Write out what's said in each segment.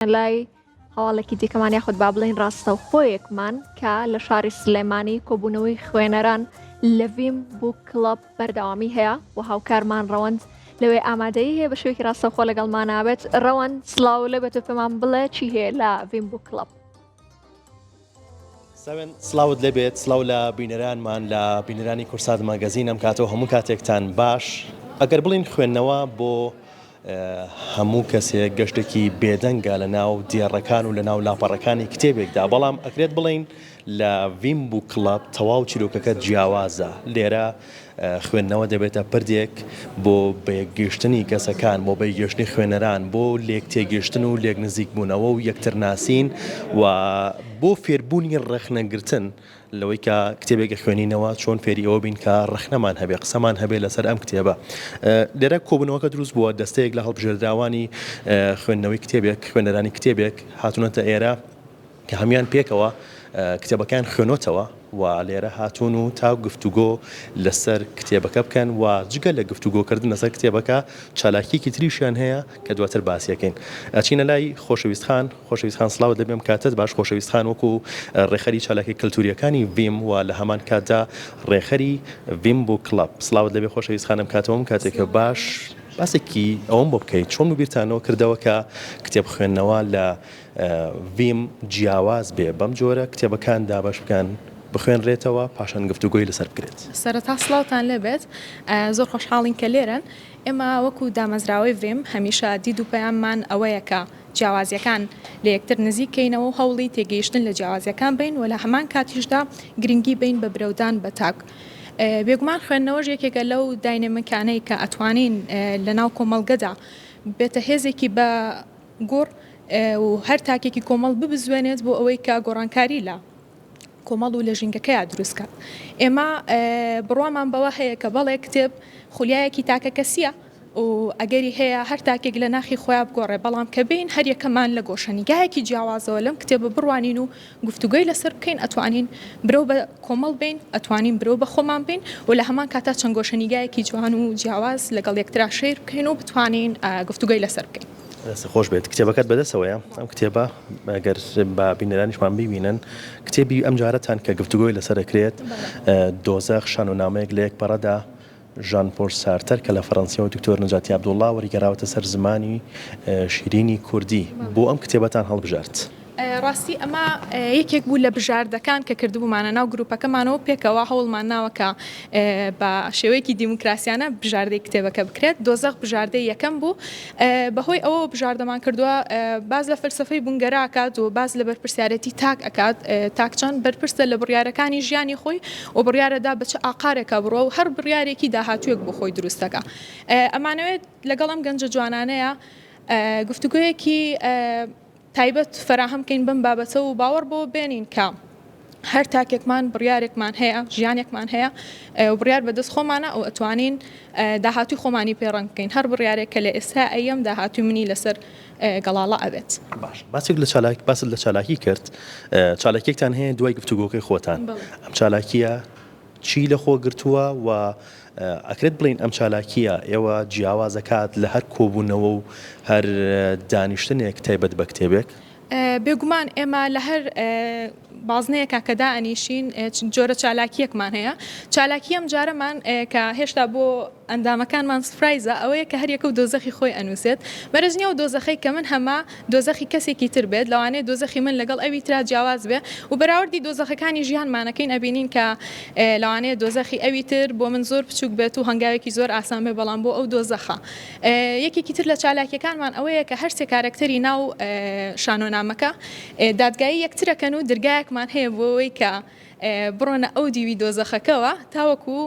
لای هەواڵێکی دیکەمان یاخود با بڵێین ڕاستەوخۆیەکمان کە لە شاری سلێمانی کۆبوونەوەی خوێنەران لە ڤیم Book Club بەردەوامی هەیە و هاوکارمان ڕەوەند لەوێ ئامادەیی هەیە بە شێوەیەکی ڕاستەوخۆ لەگەڵمان نابێت ڕەوەند سڵاو لێ بێت و پێمان بڵێ چی هەیە لە ڤیم Book Club. ساوێن سڵاوت لێبێت سڵاو لە بینەرانمان لە بینەرانی کورسات ماگەزین ئەم کاتەوە هەموو کاتێکتان باش ئەگەر بڵین خوێندنەوە بۆ هەموو کەسێک گەشتێکی بێدەنگە لە ناو دێڕەکان و لە ناو لاپەڕەکانی کتێبێکدا بەڵام ئەکرێت بڵین لە ڤیم Book Club تەواو چیرۆکەکە جیاوازە لێرە خوێندنەوە دەبێتە پردێک بۆ بەیەکگەیشتنی کەسەکان، بۆ بەیەکگەیشتنی خوێنەران، بۆ لێکتێگەیشتن و لێکنزیکبوونەوە و یەکترناسین و بۆ فێربوونی ڕەخنەگرتن لەوەی کە کتێبێک ئەخوێنینەوە چۆن فێری ئەوە بین کە ڕەخنەمان هەبێ قسەمان هەبێ لەسەر ئەم کتێبە. لێرە کۆبوونەوەکە دروست بووە، دەستەیەک لە هەڵبژێردراوانی خوێندنەوەی کتێبێک، خوێنەرانی کتێبێک هاتوونەتە ئێرە، کە هەموویان پێکەوە کتێبەکەیان خوێنۆتەوە و لێرە هاتوون و تا گفتوگۆ لەسەر کتێبەکە بکەن و جگە لە گفتوگۆکردن لەسەر کتێبەکە چالاکیەکی تریشیان هەیە کە دواتر باسیەکەین ئەچینە لای خۆشەویست خان خۆشەویست خان سڵاوت لەبێم کاتت باش خۆشەویست خان وەکو ڕێکخەری چالاکی کللتوریەکانی ڤیم و لە هەمان کاتدا ڕێکخەری ڤیم Book Club سڵاوت لەبێ خۆشەویست خانم کاتەوەم کاتێکە باش باسێکی ئەوەم بۆ بکەیت چۆن بیرتانەوە کردەوە کە کتێب خوێندنەوە لە ڤیم جیاواز بێ بەم جۆرە کتێبەکان دابەش بکەن بخوێنرێتەوە پاشان گفتوگۆی لەسەر بکرێت. سەرەتا سڵاوتان لێبێت زۆر خۆشحاڵین کە لێرەن ئێمە وەکو دامەزراوەی ڤیم هەمیشە دید و پەیاممان ئەوەیە کە جیاوازیەکان لە یەکتر نزیک کەینەوە و هەوڵی تێگەیشتن لە جیاوازیەکان بەین و لە هەمان کاتیشدا گرنگی بەین بە برەودان بە تاک بێگومان خوێندنەوەش یەکێکە لەو داینەمیکانەی کە ئەتوانین لەناو کۆمەڵگەدا بێتە هێزێکی بە گوڕ و هەر تاکێکی کۆمەڵ ببزوێنێت بۆ ئەوەی کە گۆڕانکاری لە کۆمەڵ و لە ژینگەکەیا دروست کات. ئێمە بڕوامان بەوە هەیە کە بەڵێ کتێب خولیایەکی تاکەکەسییە و ئەگەری هەیە هەر تاکێک لە ناخی خۆیا بگۆڕێ، بەڵام کە بێین هەر یەکەمان لە گۆشەنیگایەکی جیاوازەوە لەم کتێبە بڕوانین و گفتوگۆی لەسەر بکەین ئەتوانین برەو بە کۆمەڵ بەین، ئەتوانین برەو بە خۆمان بەین و لە هەمان کاتا چەند گۆشەنیگایەکی جوان و جیاواز لەگەڵ یەکترا share بکەین و بتوانین گفتوگۆی لەسەر بکەین. دەستت خۆش بێت کتێبەکەت بەدەستەوەیە ئەم کتێبە گەر بە بینەرانیشمان بیبینن کتێبی ئەم جارەتان کە گفتوگۆی لەسەر ئەکرێت دۆزەخ شانۆنامەیەک لە یەک پەڕەدا ژان پۆل سارتەر کە لە فەرەنسیەوە دکتۆر نەجاتی عەبدوڵڵا وەریگەراوەتە سەر زمانی شیرینی کوردی بۆ ئەم کتێبەتان هەڵبژارد؟ ڕاستی ئەمە یەکێک بوو لە بژاردەکان کە کردبوومانە ناو گروپەکەمانەوە پێکەوە هەوڵمان ناوە کە بە شێوەیەکی دیموکراسیانە بژاردەی کتێبەکە بکرێت دۆزەخ بژاردەی یەکەم بوو بەهۆی ئەوەوە بژاردەمان کردووە باس لە فەلسەفەی بوونگەرا ئەکات و باس لە بەرپرسیارێتی تاک ئەکات تاک چەند بەرپرسە لە بڕیارەکانی ژیانی خۆی و بڕیارەدا بە چ ئاقارێکا بڕوا و هەر بڕیارێکی داهاتوویەک بۆ خۆی دروست دەکا ئەمانەوێت لەگەڵ ئەم گەنجە جوانانەیە گفتوگۆیەکی تایبەت فەراهەم کەین بەم بابەتە و باوەڕ بەوە بێنین کە هەر تاکێکمان بڕیارێکمان هەیە، ژیانێکمان هەیە و بڕیار بەدەست خۆمانە و ئەتوانین داهاتووی خۆمانی پێ ڕەنگ بکەین. هەر بڕیارێک کە لە ئێستا ئەیەم داهاتووی منی لەسەر گەڵاڵە ئەبێت. باش باسێک لە چالاک باست لە چالاکی کرد چالاکیەکتان هەیە دوای گفتوگۆکەی خۆتان ئەم چالاکیە چی لە خۆ گرتووە و ئەکرێت بڵێین ئەم چالاکیە ئێوە جیاواز ئەکات لە هەر کۆبوونەوە و هەر دانیشتنێک تایبەت بە کتێبێک؟ بێگومان ئێمە لە هەر بازنەیەکا کە دائەنیشین جۆرە چالاکییەکمان هەیە. چالاکی ئەم جارەمان کە هێشتا بۆ ئەندامەکانمان surprise ە ئەوەیە کە هەر یەکە و دۆزەخی خۆی ئەنووسێت. مەرج نییە ئەو دۆزەخەی کە من هەمە دۆزەخی کەسێکی تر بێت، لەوانەیە دۆزەخی من لەگەڵ ئەوی ترا جیاواز بێ و بەراوردی دۆزەخەکانی ژیانمان ئەکەین ئەبینین کە لەوانەیە دۆزەخی ئەوی تر بۆ من زۆر بچووک بێت و هەنگاوێکی زۆر ئاسان بێ بەڵام بۆ ئەو دۆزەخە. یەکێکی تر لە چالاکیەکانمان ئەوەیە کە هەرسێ کارەکتەری ناو شانۆنامەکە دادگایی یەکترەکەن و درگایەکمان هەیە بۆ ئەوەی کە بڕۆنە ئەو دیوی دۆزەخەکەوە تاوەکو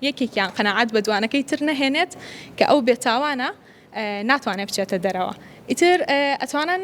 یەکێکیان قەناعەت بە دوانەکەی تر نەهێنێت کە ئەو بێتاوانە ناتوانێت بچێتە دەرەوە ئیتر ئەتوانن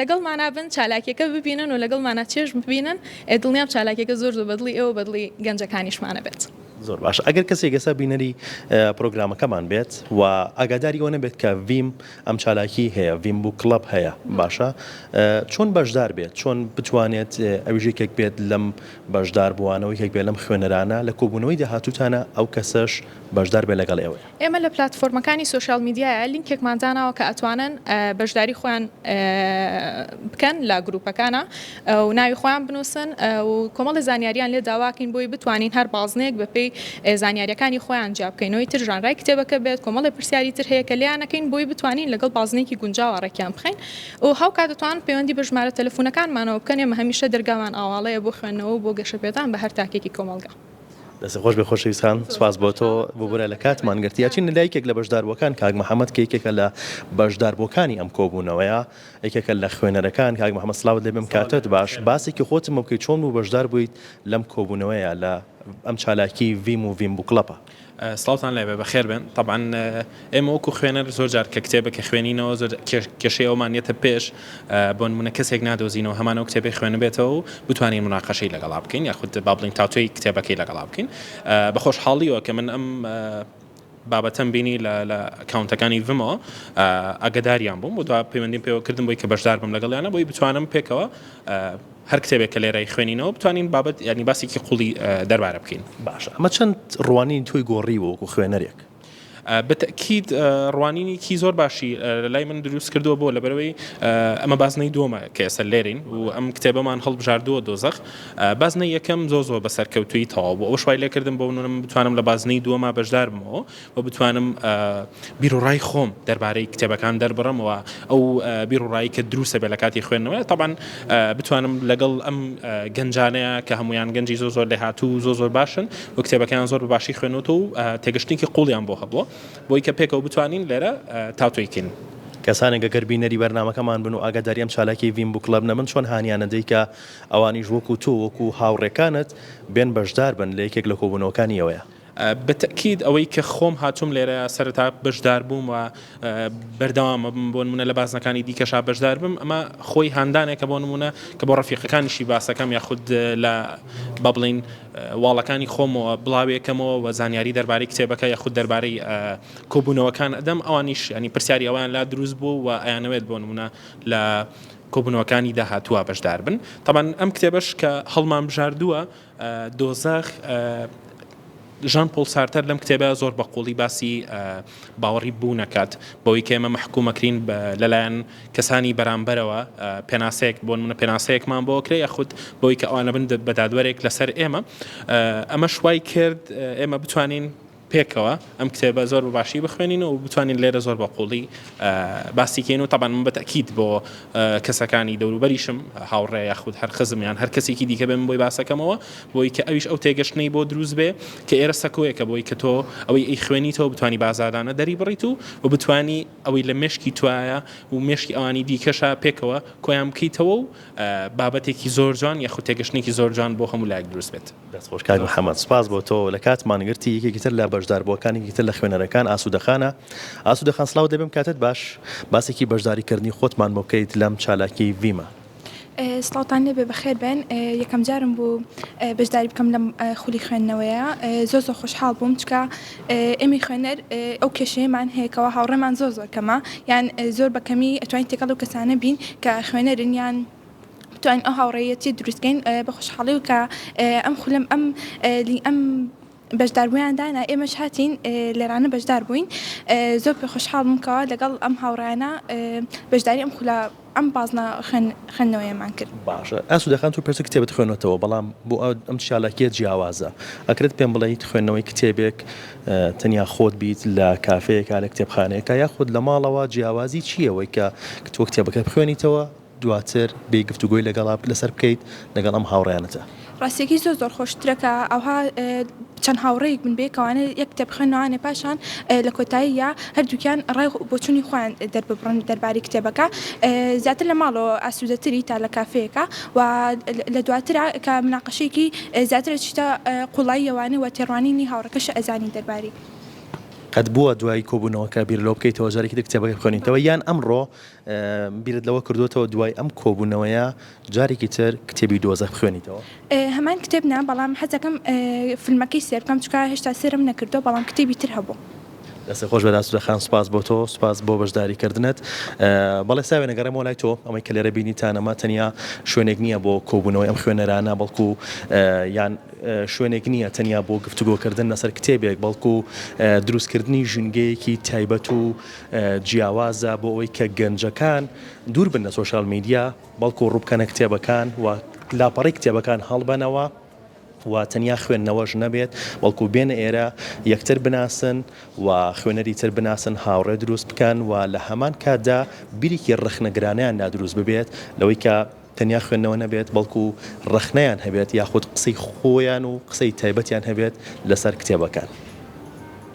لەگەڵمانا بن چالاکیەکە ببینن و لەگەڵمانا چێژ ببینن دڵنیام چالاکیەکە زۆر زۆر بەدڵی ئێوە بەدڵی گەنجەکانیشمانە بێت. زۆر باشە ئەگەر کەسێک ئێستا بینەری پرۆگرامەکەمان بێت و ئاگاداری ئەوە نەبێت کە ڤیم ئەم چالاکی هەیە ڤیم book club هەیە باشە چۆن بەشدار بێت چۆن بتوانێت ئەویش یەکێک بێت لەم بەشداربووانە و یەکێک بێت لەم خوێنەرانە لە کۆبوونەوەی داهاتووتانە ئەو کەسەش بەشدار بێت لەگەڵ ئێوەیە. ئێمە لە پلاتفۆرمەکانی سۆشیال میدیایە لینکێکمان داناوە کە ئەتوانن بەشداری خۆیان بکەن لە گروپەکانا و ناوی خۆیان بنووسن و کۆمەڵی زانیاریان لێ داواکەین بۆی بتوانین هەر بازنەیەک بەپێی زانیاریەکانی خۆیان جیا بکەینەوەی تر ژانرای کتێبەکە بێت کۆمەڵی پرسیاری تر هەیە کە لێیانەکەین بۆی بتوانین لەگەڵ بازنەیەکی گونجاوە ڕێکیان بخەین و هاوکات دەتوانن پەیوەندی بە ژمارە تەلەفونەکانمانەوە بکەن ئێمە هەمیشە دەرگامان ئاواڵەیە بۆ خوێندنەوە و بۆ گەشەپێدان بە هەر تاکێکی کۆمەڵگا. دەستت خۆش بێ خۆشەویست خان سوپاس بۆ تۆ ببورە لە کاتمان گرتی ئەچین لە یەکێک لە بەشداربووەکان کاک محەممەد کە یەکێکە لە بەشداربووەکانی ئەم کۆبوونەوەیە یەکێکە لە خوێنەرەکان کاک محەممەد سلااوت لێ بم کاتت باش باسێکی خۆتم بکەیت چۆن بوو بەشدار بوویت لەم کۆبوونەوەیە لە ئەم چالاکی ڤیم و ڤیم book club ە. سڵاوتان لێبێ بەخێر بێن تەبعەن ئێمە وەکو خوێنەر زۆر جار کە کتێبێک کە خوێنینەوە زۆر کێشەی ئەومان یەتە پێش بۆ نمونە کەسێک نادۆزینەوە هەمان ئەو کتێبەی خوێنبێتەوە و بتوانین مناقەشەی لەگەڵا بکەین یاخود با بڵین تاوتوێی کتێبەکەی لەگەڵا بکەین بە خۆشحاڵیەوە کە من ئەم بابەتەم بینی لە لە ئەکاونتەکانی ڤمەوە ئاگداریان بووم و دوا پەیوەندیم پێوە کردم بۆی کە بەشدار بم لەگەڵیانە بۆی بتوانم پێکەوە هەر کتێبێک کە لێرە ئەیخوێنینەوە بتوانین بابەت یانی باسێکی قوڵی دەربارە بکەین. باشە ئەمە چەند ڕوانینی تۆی گۆڕیوە وەکو خوێنەرێک؟ بە تەئکید ڕوانینێکی زۆر باشی لای من دروست کردووە بۆ لەبەرئەوەی ئەمە بازنەی دووەمە کە ئێستا لێرەین و ئەم کتێبەمان هەڵبژاردووە دۆزەخ بازنەی یەکەم زۆر زۆر بە سەرکەوتوویی تەواو بوو ئەوەش وای لێکردم بۆ نموونە من بتوانم لە بازنەی دووەما بەشدار بمەوە و بتوانم بیروڕای خۆم دەربارەی کتێبەکان دەربڕم و ئەو بیروڕای کە دروستە بێ لە کاتی خوێندنەوە تەبعەن بتوانم لەگەڵ ئەم گەنجانەیە کە هەمویان گەنجی زۆر زۆر لێهاتوو و زۆر زۆر باشن و کتێبەکەیان زۆر بە باشی خوێنوتەوە و تێگەشتنێکی قوڵیان بۆ هەبووە بۆی کە پێکەوە بتوانین لێرە تاوتوێی کەین. کەسانێک ئەگەر بینەری بەرنامەکەمان بن و ئاگاداری ئەم چالاکیەی ڤیم book club نەبن چۆن هانیان ئەدەی کە ئەوانیش وەکو تۆ وەکو هاوڕێکانت بێن بەشدار بن لە یەکێک لە کۆبوونەوەکانی ئێوەیا؟ بە تەئکید ئەوەی کە خۆم هاتووم لێرە سەرەتا بەشدار بووم و بەردەوام ئەبم بۆ نموونە لە بازنەکانی دیکەشا بەشدار بم ئەمە خۆی هاندانێکە بۆ نموونە کە بۆ ڕەفیقەکانیشی باسەکەم یاخود لە با بڵین واڵەکانی خۆمەوە بڵاوێکەمەوە و زانیاری دەربارەی کتێبەکە یاخود دەربارەی کۆبوونەوەکان ئەدەم ئەوانیش ینی پرسیاری ئەویان لا دروست بوو و ئەیانەوێت بۆ نموونە لە کۆبوونەوەکانی داهاتووە بەشدار بن تەبعەن ئەم کتێبەش کە هەڵمان بژاردووە دۆزەخ، ژان پۆڵ سارتەر لەم کتێبە زۆر بە قووڵی باسی باوەڕی بوون ئەکات بەوەی کە ئێمە مەحکوم ئەکرین لەلایەن کەسانی بەرامبەرەوە پێناسەیەک بۆ نمونە پێناسەیەکمان بۆ ئەکرێ یاخود بەوەی کە ئەوانە بن بە دادوەرێک لەسەر ئێمە ئەمەش وای کرد ئێمە بتوانین پێکەوە ئەم کتێبە زۆر بە باشی بخوێنین و بتوانین لێرە زۆر بە قوڵی باسی کەین و تەبعەن من بە تەئکید بۆ کەسەکانی دەوروبەریشم هاوڕێ یاخود هەر خزم یان هەر کەسێکی دیکە بێ من بۆی باسەکەمەوە بۆی کە ئەویش ئەو تێگەشتنەی بۆ دروست بێ کە ئێرە سەکۆیەکە بۆی کە تۆ ئەوەی ئەیخوێنیتەوە بتوانی بازادانە دەری بڕیت و و بتوانی ئەوەی لە مێشکی توایە و مێشکی ئەوانی دیکەشە پێکەوە کۆیان بکەیتەوە و بابەتێکی زۆر جوان یاخود تێگەشتنێکی زۆر جوان بۆ هەموو لایەک دروست بێت. دەست خۆش کاک محمد سوپاس بۆ تۆ لە کاتمان گرتی یەکێکی تر لە بەشداربووەکان یەکێکی تر لە خوێنەرەکان ئاسودە خانە ئاسودە خان سڵاوت لێبێم کاتت باش باسێکی بەشداری کردنی خۆتمان بۆ بکەیت لەم چالاکی ڤیمە. سڵاوتان لێبێ بەخێر بێن یەکەم جارم بوو بەشداری بکەم لەم خولی خوێندنەوەیە زۆر زۆر خۆشحاڵ بووم چکە ئێمەی خوێنەر ئەو کێشەیەمان هەیە کەوا هاوڕێمان زۆر زۆر کەمە یان زۆر بە کەمی ئەتوانین تێکەڵ ئەو کەسانە بین کە خوێنەرن یان بتوانین ئەو هاوڕێیەتیە دروست کەین بە خۆشحاڵی و کە ئەم خولەم ئەم ئەم بەشداربوویان دانا ئێمەش هاتین لێرانە بەشدار بووین زۆر پێ خۆشحاڵ بووم کەوا لەگەڵ ئەم هاوڕێیانە بەشداری ئەم خولە ئەم بازنە خوێندنەوەیەمان کرد. باشە ئاسودە خان تۆ پێشتر کتێبت خوێنۆتەوە بەڵام بۆ ئەم چالاکیە جیاوازە ئەکرێت پێم بڵێیت خوێندنەوەی کتێبێک تەنیا خۆت بیت لە کافێیەکا لە کتێبخانەیەکا یاخود لە ماڵەوە جیاوازی چییە ئەوەی کە تۆ کتێبەکە بخوێنیتەوە دواتر بێی گفتوگۆی لەگەڵا لەسەر بکەیت لەگەڵ ئەم هاوڕێیانەتا. ڕاستیەکەی زۆر زۆر خۆشترە کە ئەوها چەند هاوڕێیەک بن بەیەکەوانێ یەک کتێب بخوێننەوانێ پاشان لە کۆتاییا هەردووکیان ڕای بۆچوونی خۆیان دەرببڕن دەربارەی کتێبەکە زیاتر لە ماڵەوە ئاسوودەتری تا لە کافێیەکە و لە دواترا کە مناقەشەیەکی زیاتر ئەچیتە قوڵاییەوانێ و تێڕوانینی هاوڕێکەشە ئەزانی دەربارەی. قەت بووە دوای کۆبوونەوەکە بیر لەوە بکەیتەوە جارێکی تر کتێبەکە بخوێنیتەوە یان ئەمڕۆ بیرت لەوە کردووەتەوە دوای ئەم کۆبوونەوەیە جارێکی تر کتێبی دۆزەخ بخوێنیتەوە؟ هەمان کتێب نا بەڵام حەزەکەم فلمەکەی سێر بکەم چونکە هێشتا سێرم نەکردووە بەڵام کتێبی تر هەبوو. دەستت خۆش بێت ئاسودە خان سوپاس بۆ تۆ سوپاس بۆ بەشداری کردنت. بەڵێ ساوێن ئەگەڕێمەوە لای تۆ ئەمەی کە لێرە بینیتان ئەمە تەنیا شوێنێک نییە بۆ کۆبوونەوەی ئەم خوێنەرانە بەڵکو یان شوێنێک نییە تەنیا بۆ گفتوگۆکردن لەسەر کتێبێک بەڵکو دروستکردنی ژینگەیەکی تایبەت و جیاوازە بۆ ئەوەی کە گەنجەکان دوور بن لە سۆشیال میدیا بەڵکو ڕووبکەنە کتێبەکان و لاپەڕەی کتێبەکان هەڵبەنەوە و تەنیا خوێندنەوەش نەبێت بەڵکو بێنە ئێرە یەکتر بناسن و خوێنەری تر بناسن هاوڕێ دروست بکەن و لە هەمان کاتدا بیرێکی ڕەخنەگرانەیان لا دروست ببێت لەوەی کە تەنیا خوێندنەوە نەبێت بەڵکو ڕەخنەیان هەبێت یاخود قسەی خۆیان و قسەی تایبەتیان هەبێت لەسەر کتێبەکان.